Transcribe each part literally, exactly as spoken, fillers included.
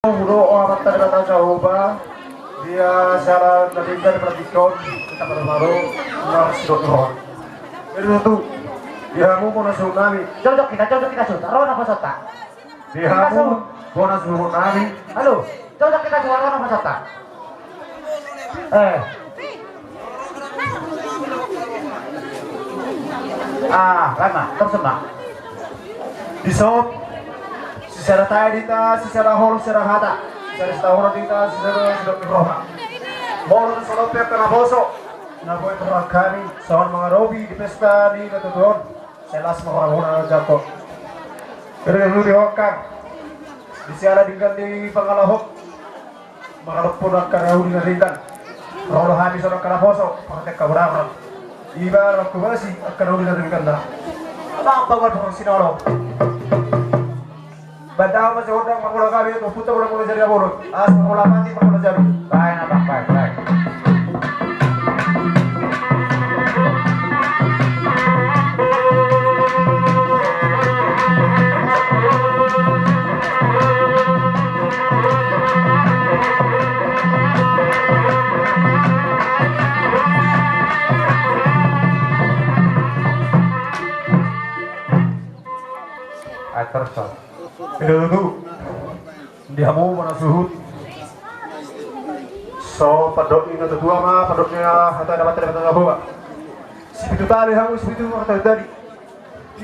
Mudo o Amanta Debata Jahowa, dia siala na denggan di partingkian on, kita pada baru, mar sidok roha. Jadi satu, di hamu bona suhut nami. Cocok kita, cocok kita suhut. Roha na pasota. Di hamu bona suhut nami. Halo, cocok kita suhut, roha na pasota. Eh. Ah, lama, terus ma. Di son, sisada tahi do hita, sisada holong, sisada hata, sisada sitaonon do hita, sisada sidok ni roha. Molo tung so lopi angka naposo na boi torang hami songon mangadopi di pesta ni natuatua on, sai las ma rohamuna jangkon. Ira do di hokang di siala denggan ni pangalahon. Mangadophon angka na uli na denggan. Ro do hami songon angka naposo, parhata angka bodaran. Iba na manghobasi angka na uli na denggan na. Bang, bang, bang, sinolo. Baen damang ma gondang, mangula hami tu ompunta, mangula jadi na bolon. Asa mangula pati, mangula jadi. Baen, abang, baen, baen. Atur so. Pinodudu. Di hamu bona suhut. So pandok ni natuatua ma, pandok ni hata ni Amanta Debata Jahowa. Sipitu tali hamu, sipitu hata tali.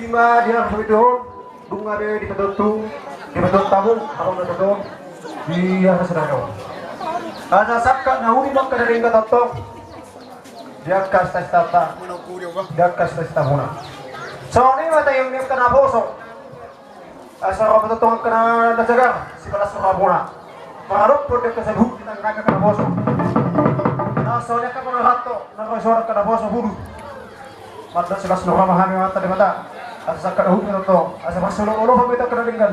Ima di hata sipitu on, dung ate di petotu, di petotu tamu, hamu na petotu. Di hata sedana on. Asa sangkap na uli mangkadari angka tongtong. Di angka stasitanta. Di angka stasitamuna. Songon i ma tahi angka naposo. Asa ro ma tongtong angka na jagar, sipalas rohamuna. Mangadophon di angka saluhut di tangan angka naposo. Na songon i angka pangarato, na ro songon angka naposo bulu. Mandok silas ni roha ma hami Amanta Debata. Asa sangkap na uli ma tongtong. Asa marsiolopolopan ma hita angka na denggan.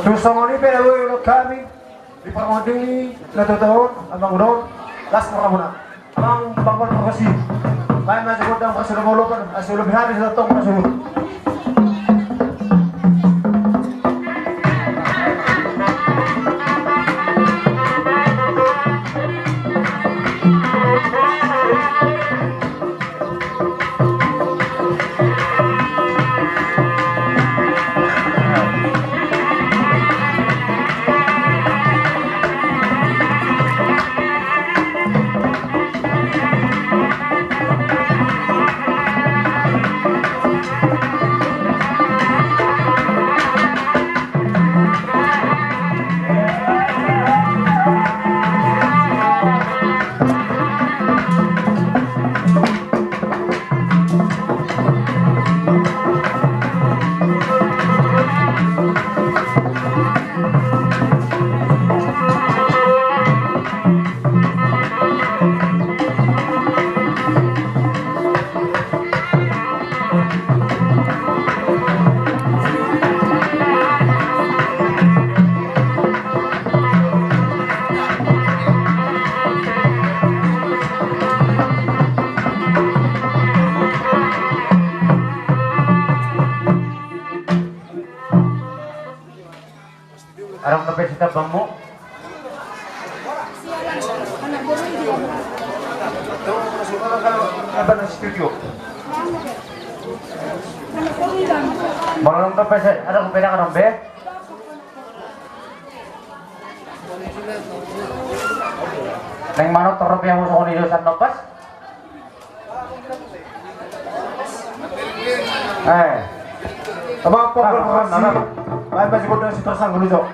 Tung songon i pe na boi hami. Di parmonding ni natuatua on, amang uda on, las ma rohamuna. Amang, bang, bang, bang, bang, si. Baen ma gondang, bang, sudah mau lopan, asa lobi habis datang, bang, sudah. Adong dope sitambangmu? Apa na studio? Molo adong dope, adong dope, adong dope. Naeng manortor dope hamu songon i do sian nompas. Eh. Apa, apa, apa, apa, apa? Baik, baik, baik, baik.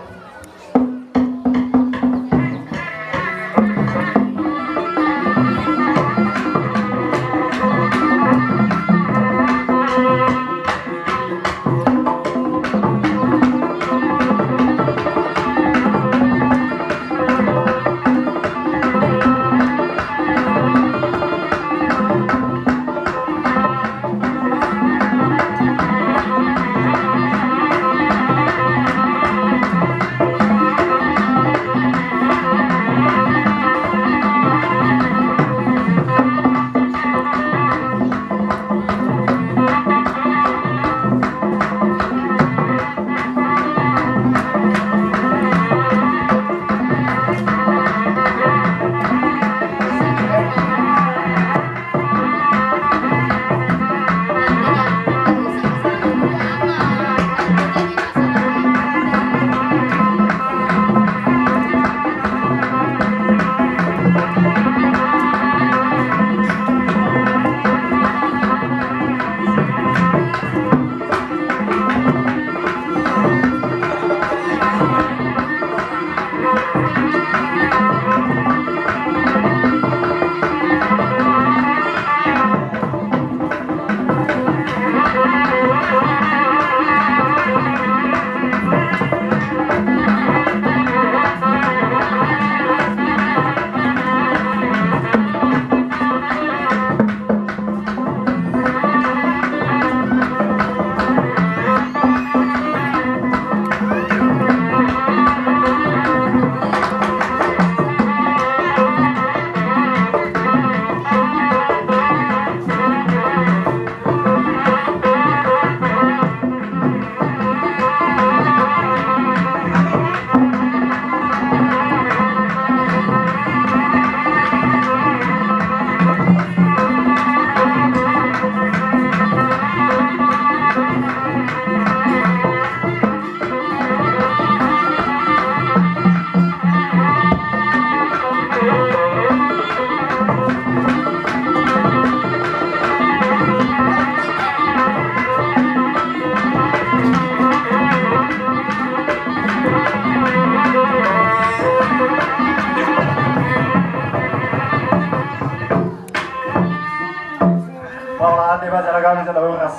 Mauliate ma jala gabe jala horas.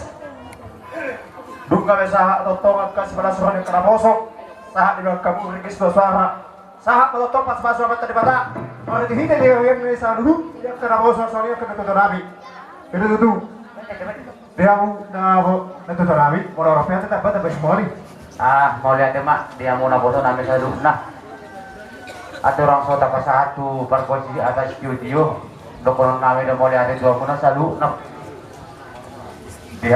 Dung gabe sahat tongtong angka sipalas roha ni angka naposo, sahat di angka murid ni suara, sahat ma tongtong pasupasu Amanta Debata. Marhitehite di hita saluhut di angka naposo, saluhut angka natuatua nami. Itu tutu. Di hamu na, natuatua nami, molo ro pe ate tamba tamba sumoli. Ah, mauliate ma di hamu naposo nami saluhutna. Aturang so tapasahat tu pargonsi atas tio-tio. Dohonon nami do mauliate tu hamuna saluhutna. Di,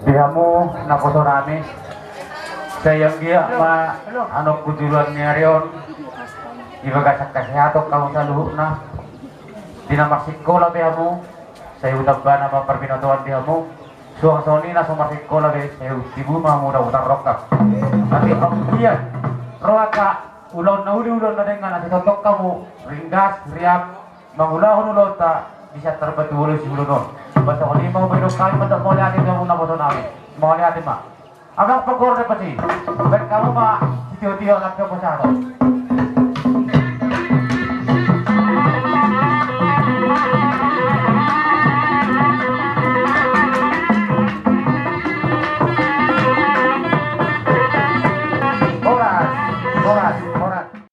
di hamu naposo nami, sai anggiat ma annon tu joloan ni ari on di bagasan hasehaton hamu saluhutna. Di na marsikola pe hamu, sai hutamba nama parbinotoan di hamu. Suang songon i na so marsikola be, sai hutibu ma hamu na hutarrongkap. Tapi anggiat ro angka ulaon na uli, ulaon na denggan, asa tongtong hamu ringgas riap mangulahon ulaonta di sian tarbatu bolon sibolon on. Ba songon i ma hupaido hami mandok mauliate tu hamu naposo nami. Mauliate ma. Amang panggoar na pasi, baen hamu ma sitio-tio lam pe pasahaton.